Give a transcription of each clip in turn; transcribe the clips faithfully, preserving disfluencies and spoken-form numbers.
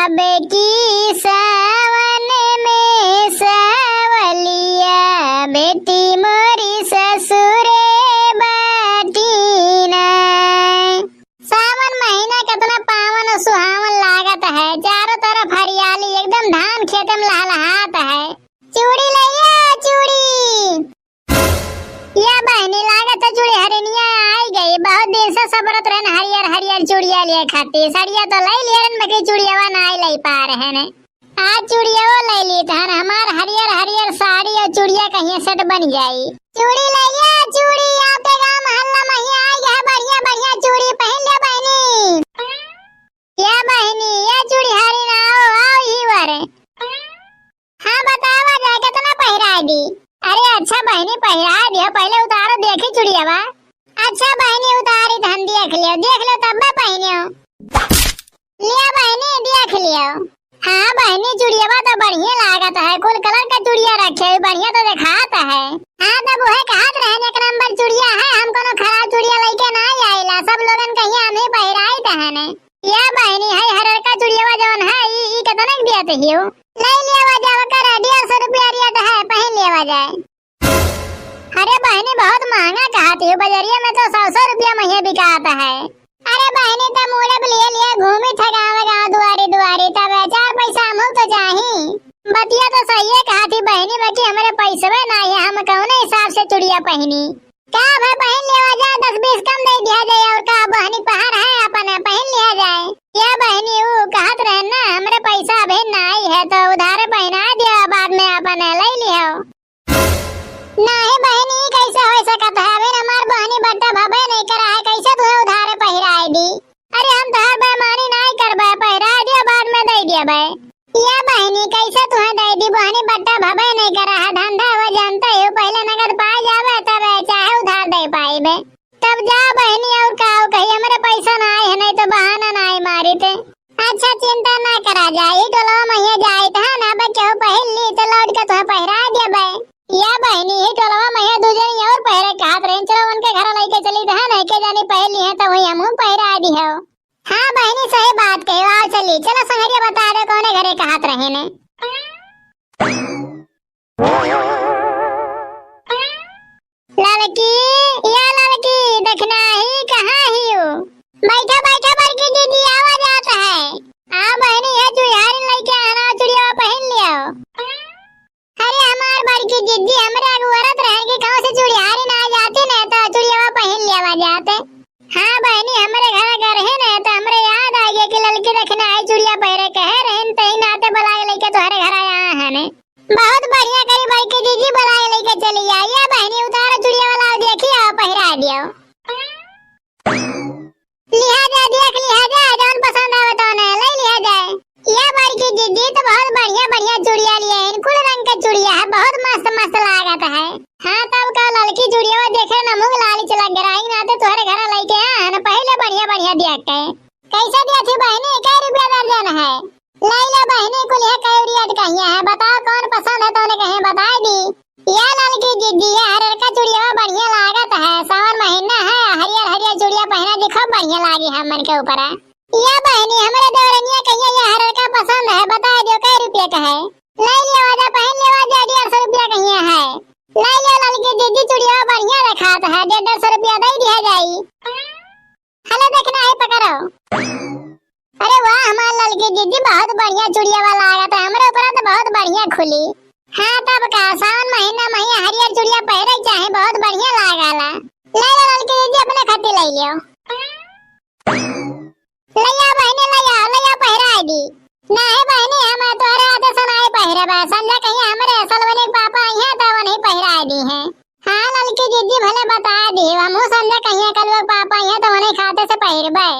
अब की सावन में सावलिया, बेटी मोरी ससुरे बाटीना। सावन महीना कितना पावन और सुहावन लागत है, चारों तरफ हरियाली, एकदम धान खेते में लहलहात है। चूड़ी लइया, चूड़ी। या बहिनी, लागत है चूड़ी हरिनिया आई गई। बहुत दिन से सबरत रहन हरियर हरियर चूड़िया लिए खातिर। सड़िया तो लई लिहन, बाकी चूड़ियावा नाई लई पा रहन। आज चूड़ियावा लई ली तहन, हमार हरियर हरियर साड़ी और चूड़िया कहिया सेट बन जाई। चूड़ी लइया, चूड़ी, आपके गाँव मोहल्ला महिया आई है, बढ़िया बढ़िया चूड़ी पहन ले बहिनी। या बहिनी, या चूड़ी हरिन, आओ, आओ ही वर। हाँ, बतावा जाए, कितना पहिराए दी? अरे अच्छा बहिनी, पहिराए दियो, पहले उतारो, देखी चुड़ियावा। अच्छा बहिनी, उतारी, धन देख लियो, देख लो तब मैं पहिनियो। लियो बहिनी, देख लियो। हाँ बहिनी, चुड़ियावा तो बढ़िया लागत है, कुल कलर का चुड़िया रखे हुई, बढ़िया तो देखात है। हाँ, तब उहे कहत रहन, एक नंबर चुड़िया है, हम कोनो खराब चुड़िया लइके ना आइला, सब लोगन कहिया हम ही पहिराइत हने। या बहिनी, है हररका चुड़ियावा जौन है, ई, ई केतना के दिया तहियो? लई लेवा जावा कर, डेढ़ सौ रुपया रेट है, पहिन लेवा जाए। अरे बहिनी, बहुत महंगा कहत हियो, बजरिया में तो सौ सौ रुपया महिया बिकात है। अरे बहिनी, त मूड़े पे लिए लिए घूमी थे गाँव गाँव, दुआरी दुआरी, तब चार पैसा हमहू तो चाही। बतिया तो सही है कहत ही बहिनी, बाकी हमरे पैसवे ना है, हम कौने हिसाब से चुड़िया पहिनी? का भाई, पहिन लेवा जाए, दस बीस कम दे दिया जाए, और का बहनी पहाड़ है अपन, पहिन लिया जाए। या बहनी, ऊ कहत रहे ना, हमरे पैसा अभी नाई है, तो उधारे पहिना दिया, बाद में अपन ले लियो। नाहीं बहनी, कैसे हो सकत है? अभी हमार बहनी बट्टा भबे नहीं करा है, कैसे तुम्हें उधारे पहिराए दी? अरे हम तोहार बेईमानी नाई करबे, पहिरा दियो, बाद में दे दियबे। या बहिनी, कैसे तुहे दे दी? बहनी बट्टा भबे नहीं करा है, धंधा हुआ जानते हो, पहले नगद पाए जावे, तब चाहे उधार दे पाइबे। तब जा बहिनी, और का कही, हमरे पैसा नाई है, नहीं तो बहाना नाई मारी थे। अच्छा, चिंता ना करा जाए, ई टोलवा महिया जाइत है ना, अब केहू पहिर ली तो लौट के तुहे पहिरा देबे। या बहिनी, ई टोलवा महिया दू जनी और पहिरे कहत रही, चलो उनके घर लइके चली तो है ना, के जानी पहिर ली है तो वही हमहू पहिरा दी हो। हाँ बहिनी, सही बात कहे। आओ चली, चलो संगरिया बता दे कौने घरे कहत रहे ने। ललकी, या ललकी, दखिनाही, कहाँ हियो? बैठा बैठा बड़की दीदी, आवा जात है। आ बहिनी, ये चुड़ियारी लइके आना, चुड़िया पहिन लियो। अरे हमार बड़की जिज्जी, हमरे अगुअरत रहे कि कहूँ से चुड़ियारी ना जाती न, तो चुड़ियावा पहिन लियावा जाते। हाँ बहिनी, हमरे घर घर है न, तो हमरे याद आ गया कि ललकी दखिनाही चुड़िया पहिरे कहे रहन, तही नाते बुलाए लइके तोहरे घर आया है ने। बहुत बढ़िया करी बड़की जिज्जी, बुलाए लइके चली आई। या बहिनी, उतारो चुड़िया वाला, देखी आओ, पहिरा दियो। लिहा जाए, देख लिहा जाए, जौन पसंद आवे तौन ले लिहा जाए। या बड़की जिज्जी तो बहुत बढ़िया बढ़िया चुड़िया लिए हैं, कुल रंग के चुड़िया है, बहुत मस्त मस्त लागत है। हाँ तब का, ललकी चुड़िया देखे ना मुँह लाली चला गराई ना, तो तोहरे घर लइके आ न, पहले बढ़िया बढ़िया देख के। कैसे दिया थी बहनी, कै रुपया दर्जन है? ले लो बहनी, कुल है कै रेट कहिया है, बताओ कौन पसंद है तौने कहे बताए दी। या ललकी जिज्जी, ये हरियरका चुड़िया बढ़िया लागत है, सावन महीना है, हरियर हरियर चुड़िया पहना जी, खूब बढ़िया लागी हमन के ऊपर। या बहनी, हमरे देवरनिया कहिया ये हरियरका पसंद है, बता दियो कै रुपया का है, ले लियो आजा, पहन लियो आजा, डेढ़ सौ रुपया कहिया है, ले लियो ललकी जिज्जी, चुड़िया बढ़िया रखात है, डेढ़ डेढ़ सौ रुपया दे दिया जाई। हेलो, देखना है, पकड़ो। अरे वाह, हमार ललकी दीदी, बहुत बढ़िया चुड़िया वाला आया था, हमरे ऊपर तो बहुत बढ़िया खुली। हाँ, तब का, सावन महीना में ये हरियर चुड़िया पहिरे चाहे, बहुत बढ़िया लागला। ले लो ललकी दीदी, अपने खातिर ले लियो। ले आ बहिनी, ले आ, ले आ, पहिराए दी। नाहीं बहिनी, हम तोहरे हाथे से नाहीं पहिरबे। संझा कहिया हमरे सलवनी के पापा अइहें त उन्हीं पहिराए दीहें। हाँ ललकी जिज्जी, भले बताए दी, हमहू संझा कहिया कलुआ के पापा अइहें त उन्हीं खाते से पहिरबे।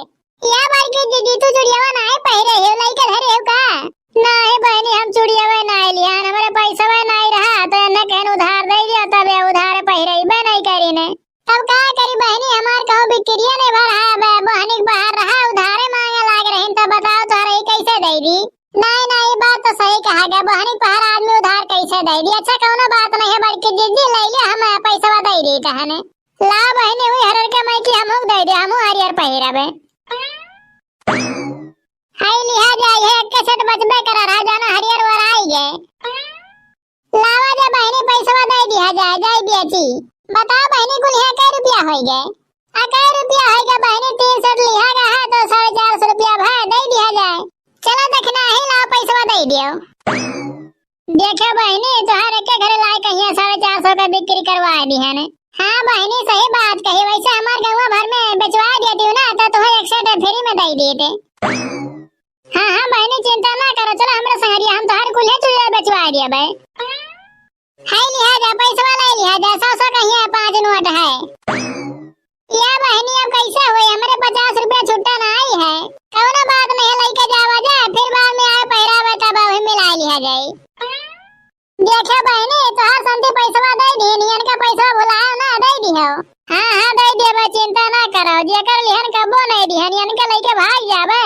या बड़की जिज्जी, तू चुड़ियावा नाहीं पहिरे हो, लइके धरे हो का? नाहीं बहिनी, हम चुड़ियावा नाहीं लियान, हमरे पैसवा नाहीं रहा, त एन्ने कहन उधार दे दिया, तब ये उधार पहिरबे नाहीं करीने। तब का करी बहिनी, हमार कहूँ बिक्रिया नहीं भर है, अब बहनी के पहार रहा, उधारे माँगे लाग रही, तब बताओ तोहरे ई कैसे दे दी? नाहीं, नाहीं, ई बात तो सही कहा गया, बहनी के पहार आदमी उधार कैसे दे दी? अच्छा, कौनो बात नहीं है, बड़की जिज्जी ले लियो, हम पैसवा दे दी तहने। ला बहिनी, हुई हरियर के माई की हमहू दे दे, हमहू हरियर पहिरबे। हाय लिहा जाए, है एक के set बचबे करा रहा, जाना हरियर वराई गए। लावा जा बहिनी, पैसवा दे दिया जाए, जाई बेची। बताओ बहिनी, कुल यहाँ कै रुपया होई गए? आ, कै रुपया होई गए बहिनी? तीन set लिहा गया है तो साढ़े चार सौ रुपया भाई दे दिया जाए। चलो दखिना ही लाओ, पैसवा दे दियो। देखो बहिनी, तोहार एके घरे लाए कहिया साढ़े चार सौ का बिक्री करवा दिहन। हाँ बहिनी, सही बात कही, वैसे हमार गौवा भर में बेचवा देती हूँ ना तो तुम्हें एक set free में दे देते। हाँ, हाँ बहिनी, चिंता ना करो, चलो हमरे संगरिया, हम तोहार कुल्हे चूल्हे बेचवा दिया बे। हाय लिहा जा, पैसवा ले लिहा जा, सौ सौ कहिया पाँच नोट है। या बहिनी, अब कैसे होई, हमरे पचास रुपया छुट्टा ना आई है। कौनो बात नहीं है, लइके जावा जा, फिर बाद में आए पहिरावे तब वही मिला लिहा जाई। देखो बहिनी, तोहार संती पैसवा दे दी, नियन का पैसवा भुलाओ ना, दे दी हो। हाँ, हाँ, दे दिया बे, चिंता ना करो, जेकर लिहन कबो नहीं दिहन, इनके लइके भाग जाबे।